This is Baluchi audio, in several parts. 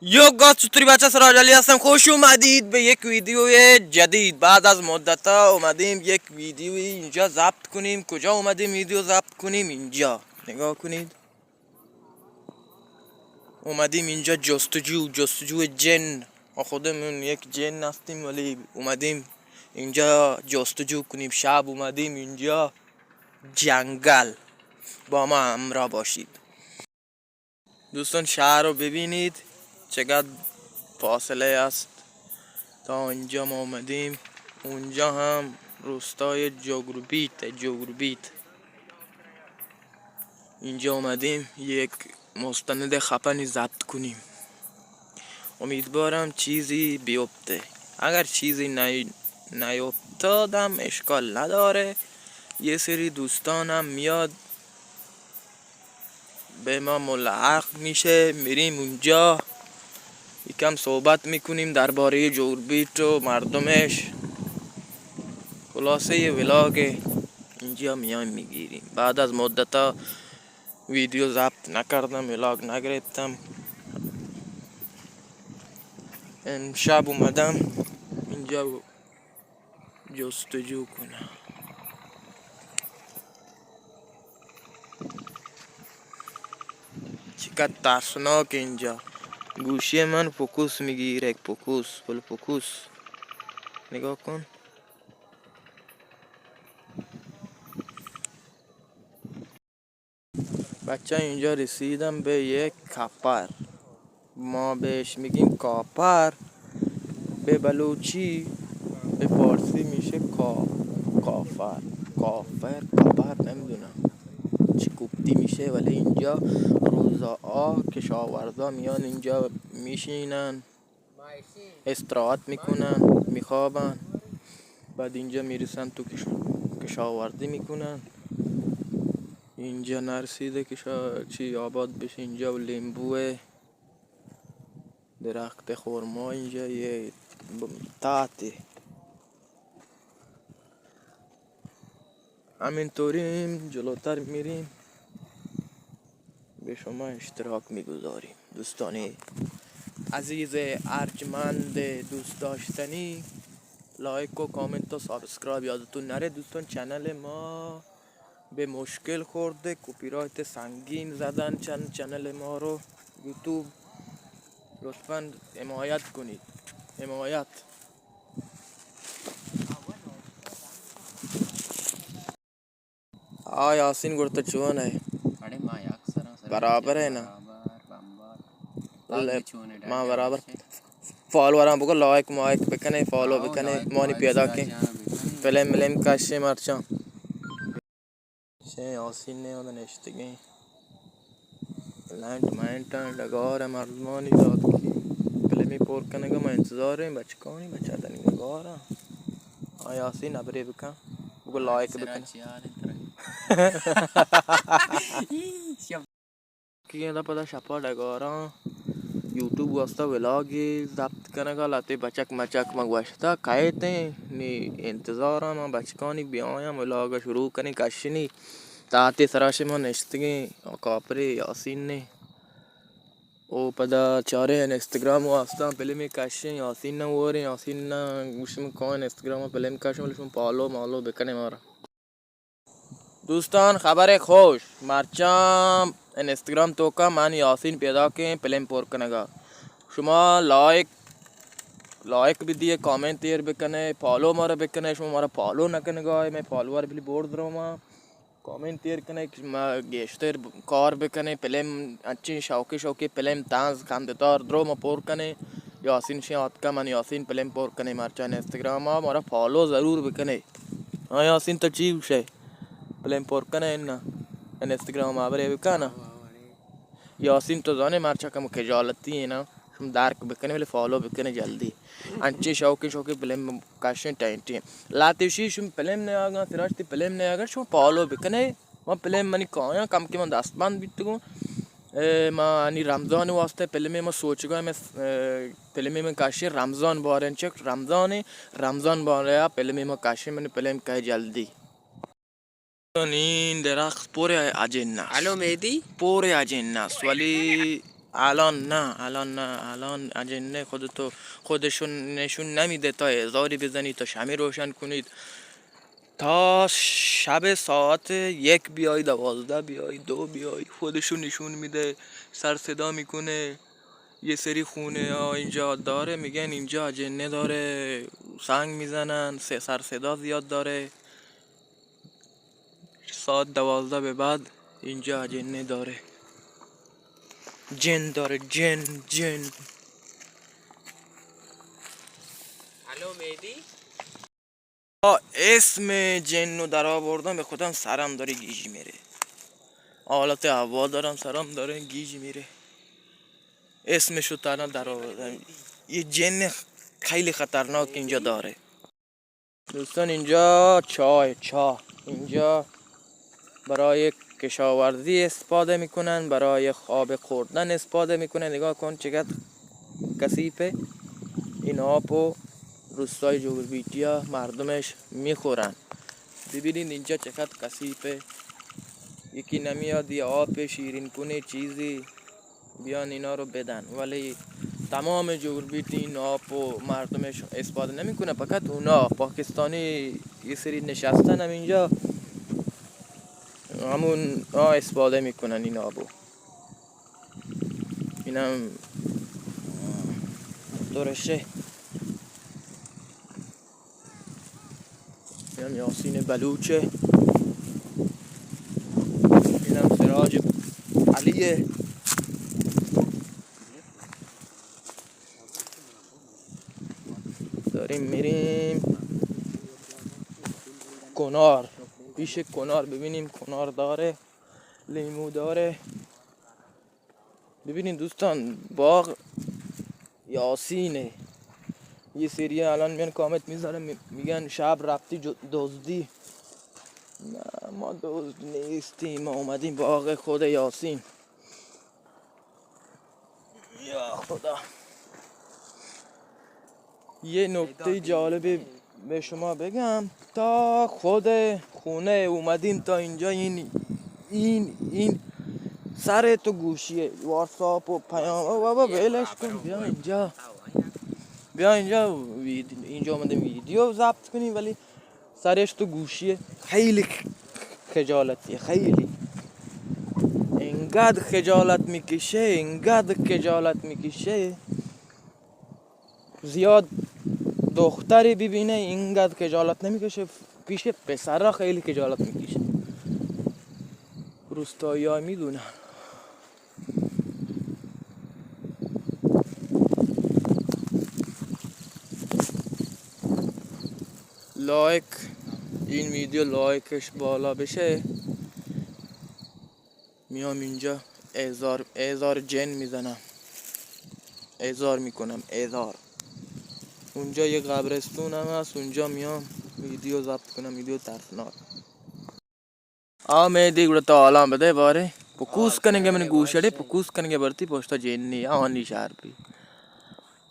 یک گاز چطوری بچه سراج علی هستم. خوش اومدید به یک ویدیوی جدید. بعد از مدت ها اومدیم یک ویدیوی اینجا ضبط کنیم. کجا اومدیم ویدیو ضبط کنیم؟ اینجا نگاه کنید. اومدیم اینجا جستجو، جستجوی جن. ما خودمون یک جن هستیم، ولی اومدیم اینجا جستجو کنیم. شب اومدیم اینجا جنگل. با ما همراه باشید. دوستان، شهر رو ببینید چقدر فاصله است. تا اینجا ما اومدیم. اونجا هم روستای جگربیت، جگربیت. اینجا اومدیم یک مستند خفنی ضبط کنیم. امیدوارم چیزی بیفته. اگر چیزی نی-، نیفتادم، اشکال نداره. یه سری دوستانم میاد به ما ملحق می‌شه، می‌ریم اونجا، یکم صحبت می‌کنیم دربارهٔ جگربیت و مردمش. خلاصهٔ یه ولاگ اینجا میایم می‌گیریم. بعد از مدتا ویدیو ضبط نکردم، ولاگ نگرفتم. امشب اومدم اینجا جستجو کنم. چقدر ترسناک اینجا. گوشی من فوکوس می‌گیره، یک فوکوس، فل فوکوس. نگاه کن. بچه، اینجا رسیدم به یک کپر، ما بهش می‌گیم کاپر، به بلوچی، به فارسی می‌شه کا-، کافر، کافر، کپر، نمی‌دونم چی کوفتی می‌شه، ولی اینجا روزا کشاورزا میان اینجا میشینن، استراحت می‌کنن، می‌خوابن، بعد اینجا می‌رسن تو کش-، کشاورزی می‌کنن. اینجا نرسیده کشا-، چی آباد بشه، اینجا لیمبوه، درخت خرما، اینجا یه ب-، تاته. همینطوریم جلوتر می‌ریم، به شما اشتراک می‌گذاریم. دوستان عزیز، ارجمند، دوست داشتنی، لایک و کامنت و سابسکرایب یادتون نره دوستان. چنل ما به مشکل خورده، کپی رایت سنگین زدن چند چنل ما رو یوتیوب. لطفاً حمایت کنید، حمایت. آ یاسین گڑا تو چون ئے؟ اڑے ما یک سرا سر برابر ئے نا؟ برابر، بمبار۔ لے، ما برابر۔ فالوراں بگو لائک مائک بکنے، فالو بکنے، مانی پیدا کن۔ فلم ملم کشے مرچاں۔ شے یاسین نے اودا نشتگیں۔ لینٹ مینٹ ڈگار ءَ مردمانی داتکی۔ فلمی پور کنگ ءَ ما انتظار ایں، بچکانی بچا دنی ڈگار ءَ۔ آ یاسین ابرے بکن، بگو لائک بکن۔ کی ادا پدا شپا ڈگاراں یوٹیوب واسطہ ولاگے ضبط کنگا لہتے بچک مچک ما گوشتا کئیتیں نی انتظاراں ما بچکانی بیایاں ولاگ شروع کنیں کشنی تاتے سرا شما نشتگیں کاپرے یاسین نے او پدا چاریں انستگرام واسطہ فلمے کشیں یاسین نہ وریں یاسین نہ گوشم کون انستگرام فلم کشیں ولی شما پالو مالو بکنے مارا۔ دوستان، خبر خوش، مرچاں انستگرام توکا من یاسین پیداکیں پلم پر کنگا۔ شما لائک، لائک بدیے، کامنت ایر بکنے، فالو مارا بکنے، شما مارا فالو نکنگا، میں فالوور بلی بور دروما۔ کامنت ایر کنے کہ ما گیشتر کار بکنے، پلم انچیں شوقی شوقی پلم طنز خنددار دروما پر کنے۔ یاسین شیں آتکا من یاسین پلم پر کنے، مرچاں انستگرام آ مارا فالو ضرور بکنے۔ ہاں یاسین، تو چی گوشئے؟ پلم پر کنئے اناں؟ انستگرام ءَ برے بکن۔ یاسین تو زانے مرچا کمو خجالتی ایں نا، شما درک بکنے ولی فالو بکنے جلدی۔ انچیں شوقیں شوقیں پلم کشیں ٹینٹیں۔ لہتے شی شما پلم نیاگاں، سراج تی پلم نیاگاں، شما فالو بکنے۔ ما پلم منی کایاں کم کہ من دست بند بیتگوں۔ اے، ما انی رمضان واسطہ پلمے ما سوچگا، میں، اے، پلمے میں کشیں رمضان باریں چک رمضان، رمضان بارے آ پلمے ما کشیں، من پلم کہے جلدی۔ نین درخت پورے اجناس۔ ہلو مہدی۔ پورے اجناس، ولی الان نه، الان نه، الان اجنه خودتو، خودشون نشون نمیده تا هزاری بزنید، تا شمع روشن کنید، تا شب ساعت یک بیای، دوازده بیای، دو بیای، خودشون نشون میده، سر صدا میکنه. یه سری خونه ها اینجا داره، میگن اینجا اجنه داره، سنگ میزنن، س-، سر صدا زیاد داره. ساعت دوازده به بعد اینجا اجنه داره. جن داره، جن، جن. الو مهدی. آ، اسم جن رو در آوردم، به خودم سرم داره گیج میره. حالت هوا دارم، سرم داره گیج میره. اسمشو تا الان در آوردم. یه جن خیلی خطرناک اینجا داره. دوستان، اینجا چاه، چاه اینجا برای کشاورزی استفاده می‌کنن، برای آب خوردن استفاده می‌کنن. نگاه کن چقدر کثیفه. این آب و روستای جغربیتیا مردمش می‌خورن. ببینید اینجا چقدر کثیفه. یکی نمیاد یه آب شیرین کنه چیزی. بیان اینا رو بدن، ولی تمام جغربیت این آب و مردمش استفاده نمی‌کنه، فقط اونا پاکستانی یه سری نشستن هم اینجا همون ها استفاده می‌کنن این آبو. اینم درشه. اینم یاسین بلوچه. اینم سراج علیه. داریم میریم کنار، پیش کنار ببینیم، کنار داره، لیمو داره. ببینید دوستان، باغ یاسینه. یه سری الان میان کامنت میذارن، می-، میگن شب رفتی جو-، دزدی. نه، ما دزد نیستیم، ما اومدیم باغ خود یاسین. یا خدا. یه نکته جالبی به شما بگم، تا خود خونه اومدیم تا اینجا، این، این، این سر تو گوشیه، واتساپ و پیام. او بابا، ولش کن، بیا اینجا، بیا اینجا، وید-، اینجا اومدیم ویدیو ضبط کنیم، ولی سرش تو گوشیه. خیلی خجالتیه، خیلی. انقدر خجالت می‌کشه، انقدر خجالت می‌کشه. زیاد دختری ببینه اینقدر خجالت نمی‌کشه، پیش پسرا خیلی خجالت می‌کشه. روستایی‌ها می‌دونن. لایک، این ویدیو لایکش بالا بشه. میام اینجا احضار، احضار جن می‌زنم، احضار می‌کنم، احضار. اونجا یه قبرستون هم هست، اونجا میام ویدیو ضبط کنم، ویدیو ترسناک. آ، مهدی، گڑا تو حالاں بدے بارے۔ پکوس کنگے من گوشڑے، پکوس کنگے برتی پشتا جنی، آوانی شہر بی۔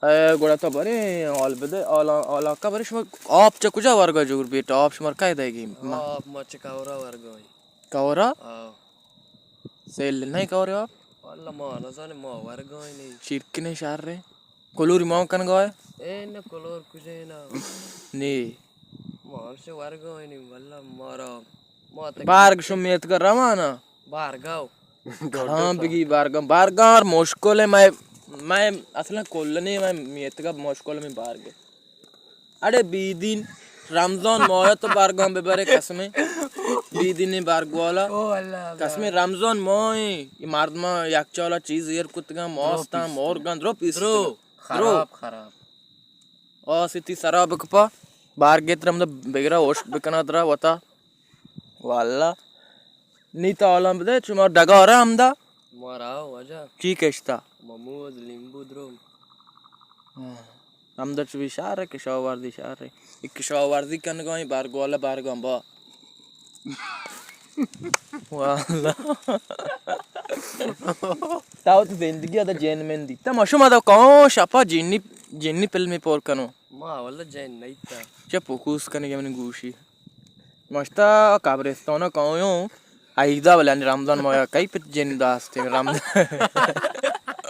اے، گڑا تو برے، حال بدے، حالا، حالا کا برے شما آپ چہ کجا ورگا جوڑ بیٹ، آپ شما کئے دے گی؟ آپ ما چہ کورا ورگا۔ کورا؟ آ۔ سیل نہیں کورے آپ؟ واللہ ما نزانے، ما ورگا نہیں۔ چیرکنے شہر رے؟ کلوری ما کنگا ہے؟ اے نہ کلور کجے نا۔ نی۔ ما ہمشہ ورگا نہیں، واللہ مارا۔ ما تک بارگ شو میت کر روانا۔ بارگاو۔ ہاں بگی بارگاں، بارگاں مشکل ہے، میں، میں اصلا کل نہیں، میں میت کا مشکل میں بارگ ہے۔ اڑے بیدین رمضان ماہ تو بارگاں ببرے قسمے۔ بیدین بارگ والا۔ او اللہ اللہ۔ قسمے رمضان ماہ، یہ مردماں یک چالا چیز ایر کتگاں، ماستاں، مورگاں، درو پیستگاں۔ درو۔ خراب، خراب۔ آ ستی سرا بکپا، بار گیت رم دا بگرا ہوش بکنا درا وتا۔ واللہ۔ نی تا عالم بدے، چما ڈگارا ہم دا۔ مارا واجہ۔ چی کشتا؟ مموز، لیمبو درو۔ ہاں۔ ہم دا چوی شہر ہے، کشاورزی شہر ہے۔ ایک کشاورزی کنگا، بارگوالا بارگاں با۔ واللہ۔ تاو تو زندگی ادا جین من دی۔ تا ما شما دا کون شپا جنی، جنی فلمی پر کنو۔ ما واللہ جین نہیں تا۔ چا پوکوس کنگے منی گوشی۔ مشتا قبرستانا کایوں۔ عیدا بلے رمضان ماہ کئی پت جن داستے رمضان۔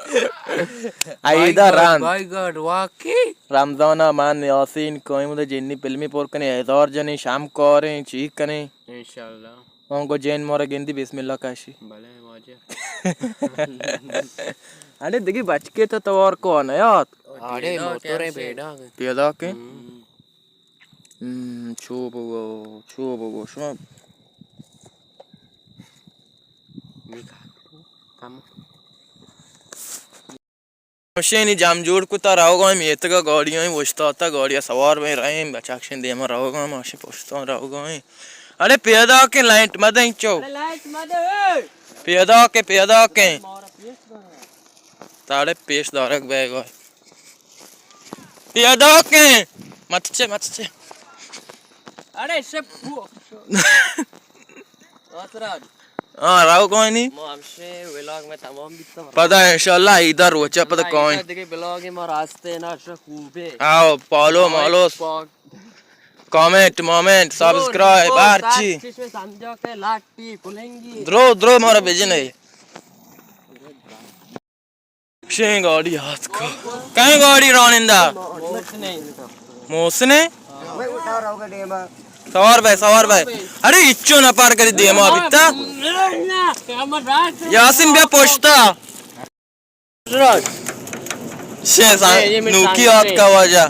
ایدا رند. بائی گاڈ، واقعی؟ رمضان ءَ من یاسین کائیں، مدے جنی فلمی پر کنیں، ہزار جنیں، شم کاریں، چی کنیں؟ انشاءاللہ. ہاں، گو جین مارا گندی، بسم اللہ کشی. بلے واجہ. اڑے دگی بچکے تو توار کو نیات. اڑے موتور پیدا. پیدا کے؟ ہم. ہم، چو بگو، چو بگو، شما. مشینی جام جوڑ کتا، روگا ایں، میتگا گاڑی ایں، وشتاتا، گاڑی سوار بیں، رہیں، بچاکشیں دیما روگا ایں، ماشی پشتاں روگا ایں. اڑے پیدا کے لائٹ مدیں چو. اڑے لائٹ مدے. پیدا کے، پیدا کے. تاڑے پیش دارگ بیگا. پیدا کے. مت چے، مت چے. اڑے شپ. ہاں، راو کوئی نہیں. ما ہمشے ولاگ میں تمام بیتا. پدا انشاءاللہ ایدھر روچا پدا کوئی. دیگه ولاگ ما راستے نا شکوبے. آو، فالو، مالو، کامنٹ، مومنٹ، سبسکرائب، ہر چی. چشم سمجھا کے لاٹی کلنگی. درو، درو مارا بجنے. شیں گاڑی آتکا. کئے گاڑی رانندہ؟ محسن ایں؟ سوار بئے، سوار بئے. اڑے ہچو نہ پار کری دیما بیتا. یاسین بیا پشتا. شیں سان نوکی آتکا واجہ.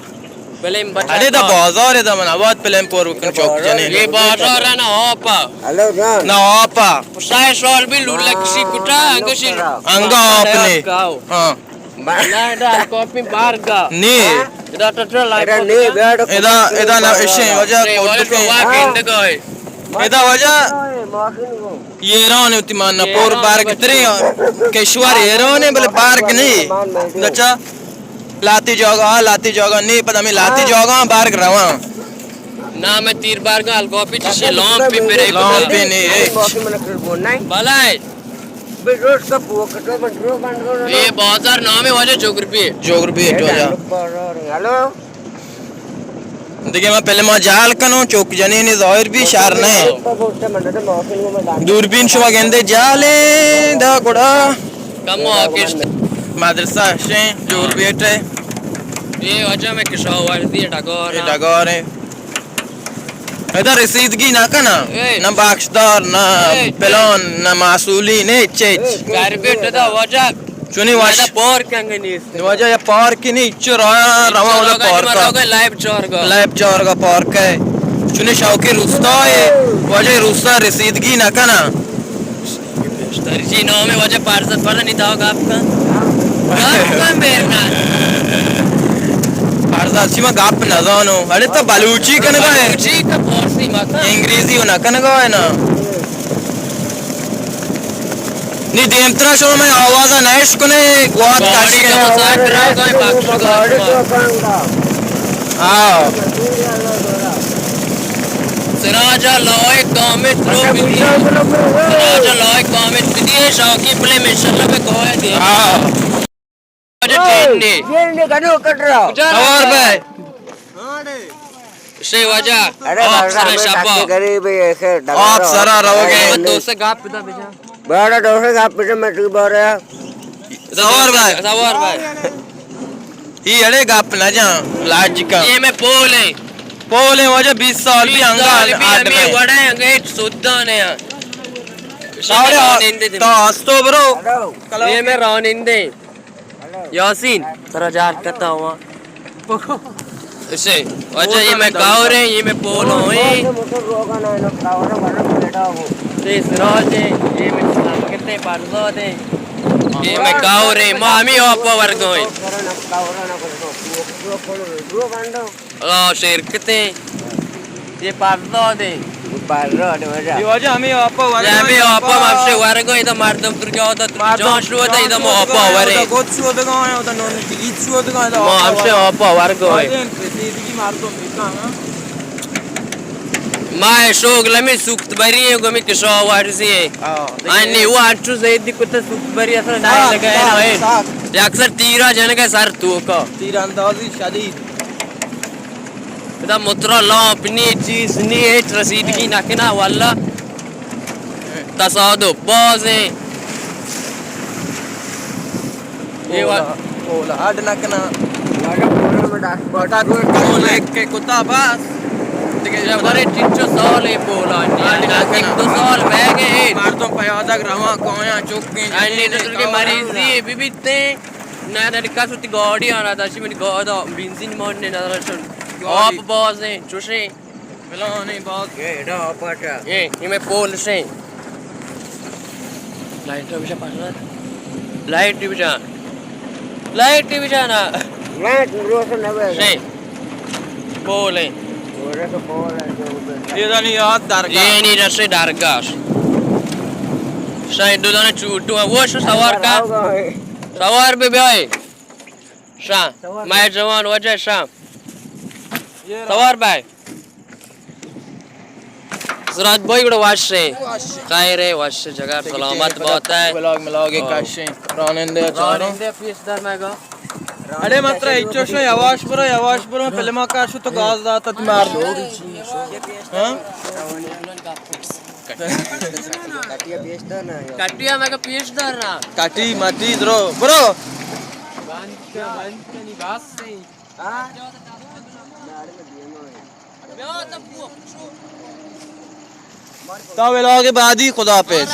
اڑے دا بازار اے، دا من آباد پلین پور بکن چوک جنین. یہ بازار ہے نا، آپا. ہلو جان. نا آپا. سائے سال بھی لولک سی کٹا، انگشی. انگا آپ نے. ہاں. نہ، ادا کاپی بارگا. نی. ادا ٹٹر لائف. ادا، ادا نہ اشیں واجہ. ادا واجہ. ایران وتی مان پور بارگ تریں کشور ایران ایں، بلے بارگ نی. گچا لاتی جاگا، لاتی جاگا نی، پدا ہمیں لاتی جاگا بارگ رواں. نام تیر بارگا الگوپی چشے لامپی پرے. لامپی نی. بلائے. یہ بازار نام واجہ جغرافی. جغرافی واجہ. ہلو. دیگه ما پہلے ما جال کنوں، چوک جنین ظاہر بھی شہر نہ. دوربین شما گندے جالے دا گڑا. کم آکشت. مدرسہ شیں، جوڑ بیٹے. یہ واجہ میں کشاورزی ڈگار. ڈگار ایں. ادا رسیدگی نہ کنا، نہ بخشدار، نہ پلان، نہ مسئولی، نہ چیچ. گھر بیٹے دا واجہ. چونی واش. پارک انگے نیست. واجہ یا پارک نی، چو راہ رواں ولا پارک. لائف چارگا. لائف چارگا پارک ایں. چونی شوقی روستا ایں، واجہ روستا رسیدگی نہ کنا. ترجی نام واجہ پارزت پر نی دا گپ کن. گپ کن بیرنا. پارزت چی ما گپ نزانوں. اڑے تو بلوچی کنگا ایں. بلوچی تو فارسی مکن. انگریزی و نہ کنگا ایں نا. نی دیمترا شما میں آوازا نہ اشکنے، گوات کش کنے. ہاں. سراجا لائق دامت رو بدی. سراجا لائق دامت بدی، شوقی پلے میں شلہ پہ کوئے دے. ہاں. سوار بئے. شے واجہ. اڑے آپ سرا شپا. آپ سرا روگے. تو سے گپ دا بجا. بڑا دوسے گپ بجا میں تو بارے. سوار بئے. سوار بئے. یہ اڑے گپ نہ جان، لاج کا. یہ میں پول ایں. پول ایں واجہ، بیس سال بھی انگا. بیس سال بھی ہمیں وڑا انگے سودان ایں. تو استو برو. یہ میں رانندے. یاسین، ترا جار کتا ہوا. اسے، واجہ یہ میں گاور ایں، یہ میں پولو ایں. سے سراج ایں، یہ میں سلامت ایں، پرزاد ایں. یہ میں گاور ایں، ما ہمیں آپا ورگو ایں. آ، شرکت ایں. یہ پرداد ایں. پرداد واجہ. یہ واجہ ہمیں آپا ورگو. یہ ہمیں آپا، ہم سے ورگو، ادا مردم تر جا ہوتا، تر جان شو ہوتا، ادا ما آپا ورے. گوت شو دگا ایں، ادا نون کلیت شو دگا ایں، ما ہم سے آپا ورگو ایں. رسیدگی مردم بیتا نا. ما شوق لمی سوخت بری ایں، گمی کشاورزی ایں. انی وہ اچو زیدی کتے سوخت بری اصلا نہ لگا ایں. یہ اکثر تیرا جنگا سر توکا. تیر اندازی شدید. ادا مترا لامپ نی، چیز نی، ہچ رسیدگی نہ کنا واللہ. تصادف باز ایں. اے وا- پولا، پولا اڈ نہ کنا۔ واجہ پولا میں ڈاک باٹا گول کر لے کے کتا بس۔ دیگہ جب برے چچو سال اے پولا، نزدیک دو سال بہ گئے۔ مردم پیادگ رواں کویاں چکیں انی جنین تو کے مریضی بی بیتے۔ نہ نہ کس تی گاڑی آنا داشی منی گاڑا بنزین ماننے نہ داشن۔ گاڑی۔ آپ بازیں چوشیں۔ فلانی باز۔ اے، ادا آپاٹا۔ اے، اے میں پول سے۔ لائٹ بجا پاٹنا۔ لائٹ بجا۔ لائٹ بجا نا۔ لائٹ روشن نہ ہوئے۔ سے۔ پول ہے۔ پول ہے تو پول ہے، جو بھی۔ یہ دانی یاد درگاہ۔ یہ نہیں رسے درگاہ۔ شاید دو دانے چوٹو ہے۔ وہ شو سوار کا۔ سوار بہ بیائے۔ شاہ۔ سوار۔ میں جوان وجہ شاہ۔ سوار بھائی۔ سراج بھائی گڑا وش ہے۔ وش۔ خیر ہے، وش جگہ سلامت بات ہے۔ ولاگ ملاگ کشیں۔ رانندے چاروں۔ رانندے پیش دار میں گا۔ اڑے مترا اچو شو یواش برو، یواش برو، فلما کاشو تو گاز داتا تی مار دو۔ ہاں؟ کٹیا پیش دار نا۔ کٹیا میں گا پیش دار نا۔ کٹی مٹی درو، برو۔ بند کن، بند کنی بس ہے۔ تا ولاگ بعدی، خدا حافظ۔